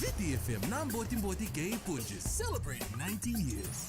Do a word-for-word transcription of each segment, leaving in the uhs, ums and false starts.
Viti F M na botiboti kei Punjas. Celebrate ninety years.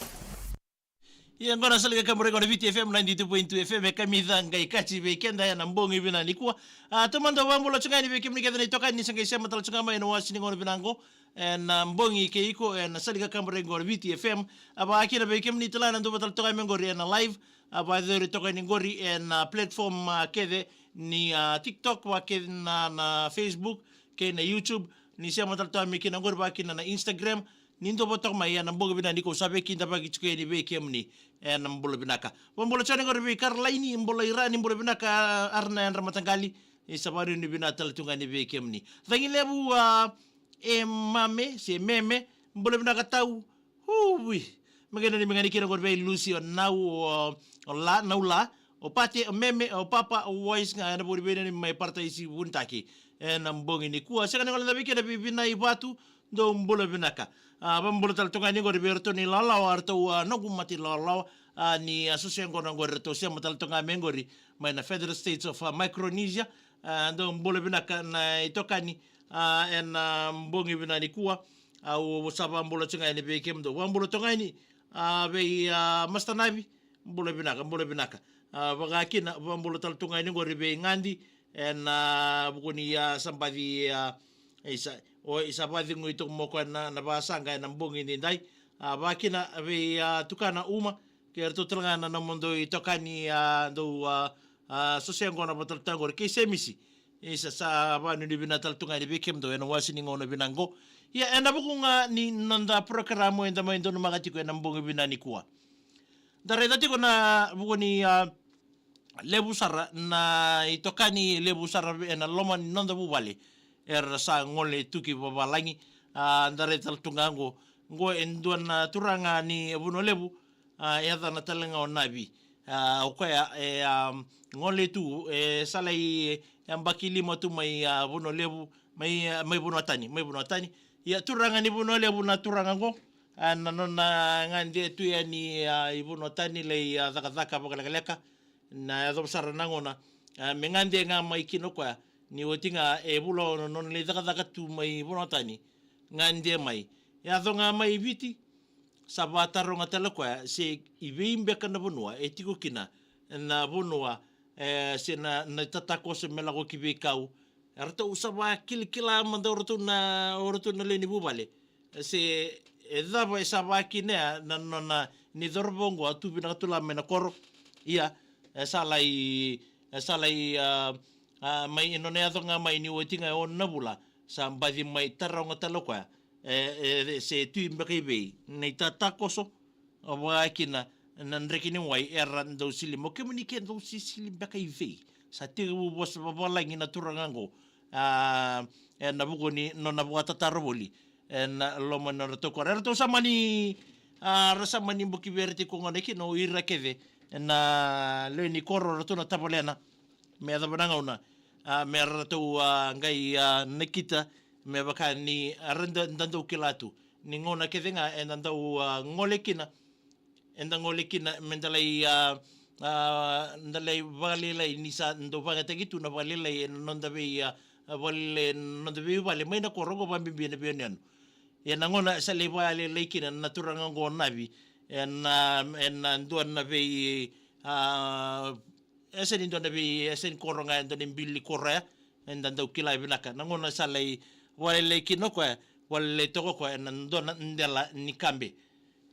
Ia, qo na Salika Kaburaki qo na Viti F M ninety-two point two F M, e kamica qai kaci vei keda ena bogi vinaka nikua. A, taumada au vakabula tu ga yani vei kemuni kece na itokani ni sa qai sema tale tu ga mai ena wasi ni gauna vinaka qo. Ena bogi kei iko ena Salika Kaburaki qo na Viti F M. A, vakakina vei kemuni tale na dau vata tale toka mai qori ena live. A, vakayacori toka yani qori ena platform, a, kece ni, a, TikTok, vakakina na Facebook kei na YouTube. Ni sema tale toka mai kina qori, vakakina na Instagram. Ni dau vata toka mai ena bogi vinaka nikua, au sa veikidavaki tiko yani vei kemuni ena bula vinaka. Vakabula tu yani qori vei Karolaini, bula Irani, bula vinaka, Arana Yadra Mataqali. Ni sa vakanuinui vinaka tale tu ga yani vei kemuni. Cagi levu, a, e mame, se meme, bula vinaka tau. Hui. Me qai nanumi ga yani kina qori vei Lusi, o Nau, o, o La, Nau La, o Pate, o Meme, o Papa, o Wais ga ena vuku ni veinanumi mai Parataisi Vunitaki. Ena bogi nikua, sega ni gole na vei kina vei Vinai Vatu, dou bula vinaka. A, vakabula tale toka yani qori vei iratou na ilawalawa, a, ratou, a, noqu mata ilawalawa, a, ni, a, soso yaqona qori, ratou sema tale toka mai qori mai na Federated States of, a, Micronesia. A, dou bula vinaka na itokani, a, ena, a, bogi vinaka nikua. A, au sa vakabula tu ga yani vei kemudou. Vakabula toka yani, a, vei, a, Master Navi, bula vinaka, bula vinaka. A, vakakina, vakabula tale tu ga yani qori vei Gadi, ena, a, vuku ni, a, sa baci, a, isa, o, isa vacegui toka mai o koya na, na vasaqa ena bogi nidai. A, vakakina vei, a, Tukana Uma, kei iratou tale ga na nomudou itokani, a, dou, a, a, soso yaqona vata tale toka qori, kei Semisi. Isa, sa vakanuinui vinaka tale tu ga yani vei kemudou ena wasi ni gauna vinaka qo. Ia, ena vuku ga ni noda porokaramu eda mai donumaka tiko ena bogi vinaka nikua. Da raica tiko na vuku ni, a, levu sara na itokani, levu sara ena loma ni noda vuvale era sa gole tu ki vavalagi. A, da raica tale tu ga qo, qo e dua na turaga ni Vanua Levu, a, e yacana tale ga o Navi. A, o koya e, a, gole tu, e sa lai yabaki lima tu mai, a, Vanua Levu, mai, a, mai Vanua Tani, mai Vanua Tani. Ia, turaga ni Vanua Levu na turaga qo, a, na nona gade tu yani, a, i Vanua Tani lai, a, cakacaka vakalekaleka. Na yacova sara na gauna, a, me gade ga mai kina o koya, ni oti ga e vula ono nona lai cakacaka tu mai Vanua Tani. Gade mai, yaco ga mai Viti, sa vakataroga tale o koya se i vei beka na vanua e tiko kina na vanua, e, se na, na tatakoso me lako ki veikau. Eratou sa vakilakila mada o ratou na, o ratou na lewe ni vuvale se e cava e sa vakakina ya na nona, ni cauravou qo a tu vinaka tu la mai na koro. Ia, e sa lai, e sa lai, a, a, mai, e nona yaco ga mai ni oti ga e ono na vula, sa baci mai taroga tale o koya, e, e, se tu beka i vei na itatakoso, a, vakakina na dreke ni wai era dau sili mai. O kemuni ke dau sisili beka i vei? Sa tekivu vosa vavalagi na turaga qo, a, ena vuku ni nona vakatataro voli ena loma ni nodratou koro. Eratou sa mani, a, ra sa mani buki vei ira tiko gona kina o ira kece na lewe ni koro, ratou na tavalena. Me yacova na gauna, a, me ratou, a, qai, a, nakita, me vaka ni, a, ra da, da dau kila tu ni gauna kece ga eda dau, a, gole kina, eda gole kina me da lai, a, a, da lai vakalailai ni sa dau vakayagataki tu na vakalailai ena noda vei, a, a, vakalailai ena noda veivale mai na koro qo, vakabibi ena veiyanuyanu. Ia na gauna sa lai vakalailai kina na turaga qo o Navi ena, ena dua na vei, a, e sega ni dua na vei, e sega ni koro ga, e dua na ibili ni koro ya eda dau kila vinaka. Na gauna sa lai vakalailai kina o koya, vakalailai toka o koya ena dua na dela ni kabe.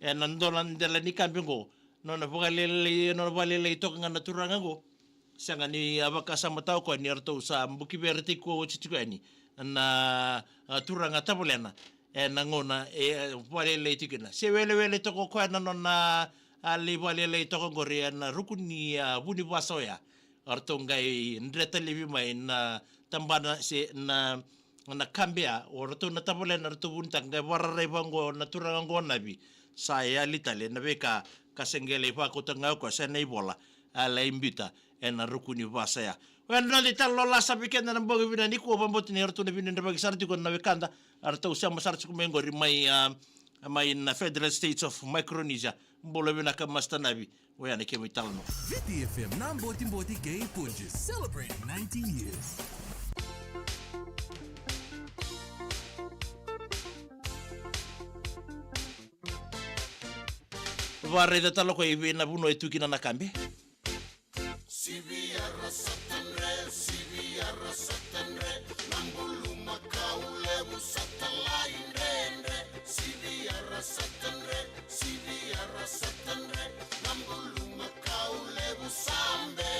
Ena dua na dela ni kabe qo, nona vakalailai, nona vakalailai toka ga na turaga qo. Sega ni a vakasamataka o koya ni ratou sa buki vei ira tiko oti tiko yani na, a, turaga tavalena ena gauna e, e, vakalailai tiko kina. Se welewele toka o koya na nona, a, lai vakalailai toka qori ena ruku ni, a, vu ni vasa oya. O ratou qai dreta laivi mai na tabana se na, na kabe ya, o ratou na tavalena, ratou vunitaka, qai vakararai vaqo na turaga qo o Navi. Sa yali tale na veika ka se qai lai vakauta ga o koya, se na ivola a lai biuta ena ruku ni vasa ya. Oya na noda italanoa lasa vei keda ena bogi vinaka nikua. Vakabauta ni ratou na vinaka vakasara tiko na wekada, a, ratou sema sara tiko mai qori mai, a, mai na Federated States of Micronesia. Bula vinaka Master Navi. Oya na kemu italanoa. Viti F M na botiboti kei Punjas. Celebrate ninety years. Varaica tale o koya i vei na vanua e tu kina na kabe. Sivi ara sa tadre, sivi ara sa tadre, na bulumakau levu sa talai dredre. Sivi ara sa tadre, sivi ara sa tadre, na bulumakau levu sa be.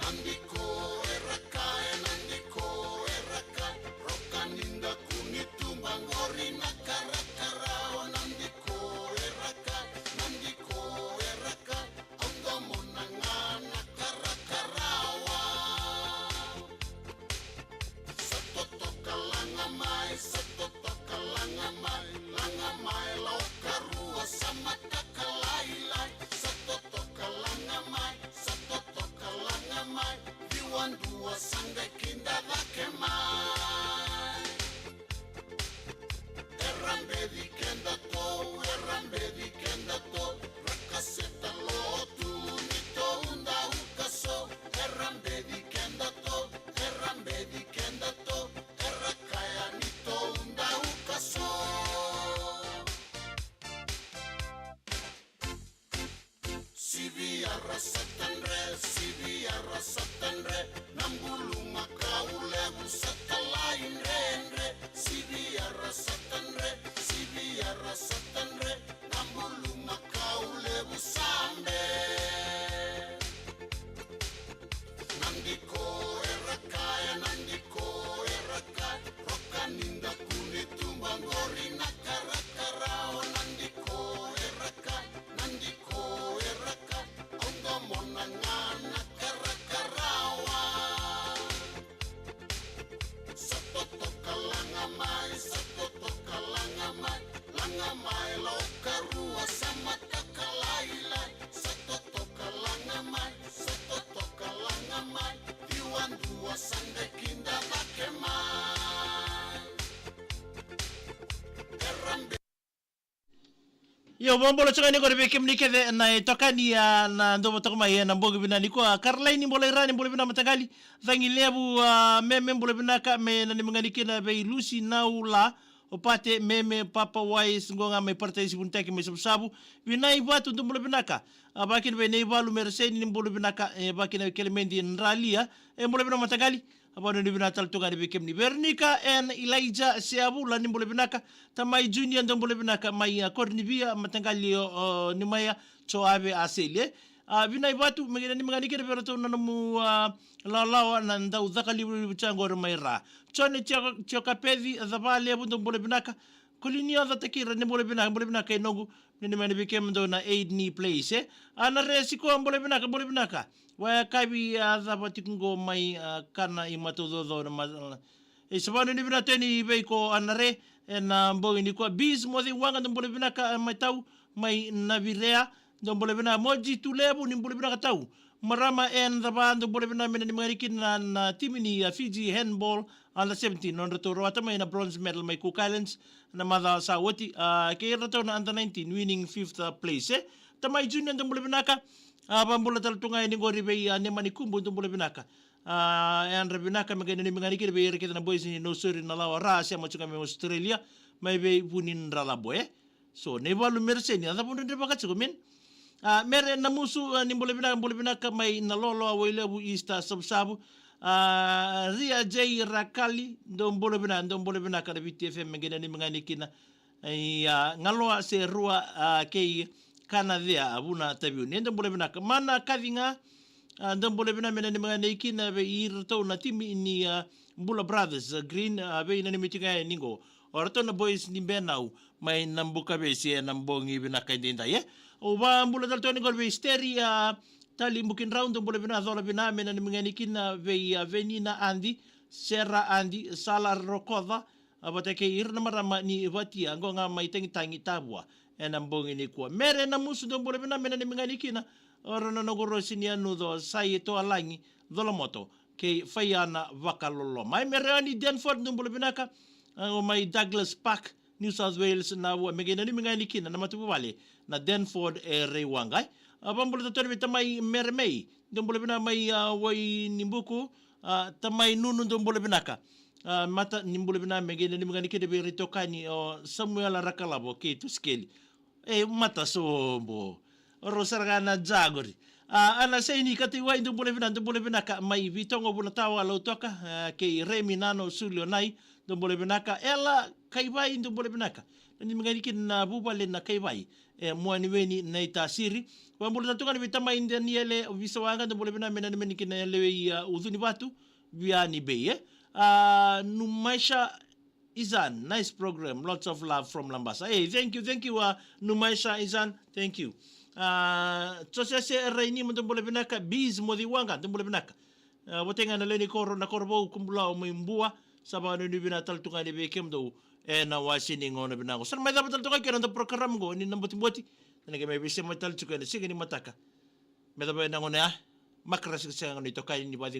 Nadi ko era kaya, nadi ko era kaya, roka ni daku ni tuba qori na karakarawa. Nadi ko era kaya, nadi ko era kaya, au domona ga na karakarawa. Sa totoka laga mai, sa totoka laga mai, laga mai laukarua sa mataka lailai. Sa totoka laga mai, sa totoka laga mai, ciwa dua sa qai kida cake mai. Era beci keda tou, era beci keda tou, ra kaseta lotu ni tou dau kaso. Era beci keda tou, era beci keda tou, era kaya ni tou dau kaso. Sivi ara sa tadre, sivi ara sa tadre, na bulumakau levu sa talai dredre. Sivi ara sa tadre, sivi ara sa tadre, na bulumakau levu sa be. Nadi ko era kaya, nadi ko era kaya, roka ni daku ni tuba qori na karakarawa. Nadi ko era kaya, nadi ko era kaya, au domona ga na karakarawa. Sa totoka laga mai, sa totoka laga mai, laga mai laukarua sa mataka lailai. Sa totoka laga mai, sa totoka laga mai, ciwa dua sa qai kida cake mai. Era Io, vakabula tiko ga ni qori vei kemuni kece na itokani, a, na dou vata toka mai ena bogi vinaka nikua. Karalaini, bula i ra, ni bula vinaka mataqali. Cagi Levu, a, Meme, bula vinaka, me nanumi ga ni kina vei Lusi Naula, o Pate, Meme, Papa Wise, qo ga mai Parataisi Vunitaki mai Savusavu. Vinai Vatu, dou bula vinaka. A, vakina vei Nei Valu Mereseni, ni bula vinaka, e, vakina vei Kelemedi Dralia, e, bula vinaka mataqali. A, vanuinui vinaka tale tu ga ni vei kemuni. Veronica and Elijah Seavula, ni bula vinaka. Tamai Junior, dou bula vinaka mai, a, Korinivia, mataqali o, o Nimaia, Joave, Aseli, e. A, Vinai Vatu, me qai nanumi ga ni kina vei iratou na nomu, a, lawalawa na dau caka livaliva tiko qori mai ra. Jone Tio-, Tiokapeci, Cava Levu, dou bula vinaka. Kolinia Catakira, ni bula vinaka, bula vinaka i noqu, ni ni mani vei kemudou na Aid Ni Place, e. A, na Re Sikoa, bula vinaka, bula vinaka. Wayakavi, a, cava tiko qo mai, a, kana i matou caucau na ma-, e, sa vanuinui vinaka tale ni vei iko a na Re, ena bogi nikua. Bis Moce Waqa, dou bula vinaka, a, mai tau, mai Navirea, dou bula vinaka. Moji Tulevu, ni bula vinaka tau. Marama and Cava, dou bula vinaka, me nanumi ga ni kina na, na timi ni, a, Fiji Handball Under seventeen, nodratou rawata mai na bronze medal mai Cook Islands na macawa sa oti, a, kei iratou na under nineteen, winning fifth, a, place, e. Tamai Junior, dou bula vinaka, a, vakabula tale tu ga yani qori vei, a, Nemani Kubu, dou bula vinaka. A, yadra vinaka, me qai nanumi ga ni kina vei ira kece na boys ni Nausori, Nalawa, ra sema tiko ga mai Australia, mai vei Vunidracabo, e. So, Nei Valu Mereseni, a cava o dredrevaka tiko, man? A, Mere Namusu, a, ni bula vinaka, bula vinaka mai Nalolo, a, Wailevu, East, a, Savusavu. A, Ria J Rakali, dou bula vinaka, dou bula vinaka na Viti F M, me qai nanumi ga ni kina. Ia, Galoa se Rua, a, kei Kanacea, a, Vuna Taviuni, dou bula vinaka. Mana Kaciga, a, dou bula vinaka, me nanumi ga ni kina vei iratou na timi ni, a, Bula Brothers, a, Green, a, vei nanumi tiko ga yani qo. O ratou na boys ni Benau mai Nabukavesi ena bogi vinaka edaidai, e. Au vakabula tale tu yani qori vei Steri, a, Tali Bukidrau, dou bula vinaka, cola vinaka, me nanumi ga ni kina vei, a, Venina Adi, Sera Adi, Sala Rokoca, a, vata kei ira na marama ni Vatia, qo ga mai Tagitagi, Tavua, ena bogi nikua. Mere Namusu, dou bula vinaka, me nanumi ga ni kina o rau na noqu Rosi ni Yanuco, Sai Toalagi, Colamoto, kei Faiana Vakaloloma. Ai, Mere Oni Denford, dou bula vinaka, a, o mai Douglas Park, New South Wales, Navua, me qai nanumi ga ni kina na matavuvale na Denford e Reiwaqa. A, vakabula tale tu yani vei Tamai Mere Mei, dou bula vinaka, mai, a, Wainibuku, a, Tamai Nunu, dou bula vinaka. A, mata ni bula vinaka, me qai nanumi ga ni kena vei ira itokani o Samuela Rakalavo kei Tusikeli. E, mata sobo. O rau sara ga na jagori. A, Ana Saini Kataiwai, dou bula vinaka, dou bula vinaka. Mai Vitogo, Vunatawa, Lautoka, a, kei Remi Nano Sulionai, dou bula vinaka. Ela Kaivai, dou bula vinaka. Nanumi ga ni kina na vuvale na Kaivai. E, Muaniweni Naitasiri. Vabula tale tu ga ni vei tamai Daniele Visawaqa, dou bula vinaka, me nanumi ga ni kina na lewe i, a, Ucunivatu. Via ni bei, e? A, Numaisha Izan, nice program, lots of love from Labasa. Hey, thank you, thank you, a, Numaisha Izan, thank you. A, Josese Raini, mo dou bula vinaka, Biz mo ciwaqa, dou bula vinaka. A, votei ga na lewe ni koro, na koro vou, Kubulao mai Bua, sa vakanuinui vinaka tale tu ga ni vei kemudou ena wase ni gauna vinaka. Sa na mai cava tale tu ga kei na noda program qo ni na botiboti. Sa na qai mai veisema tale tu ga ena siga ni mataka. Me cava ena gauna ya, makara siga sega ni tokai ni vakaci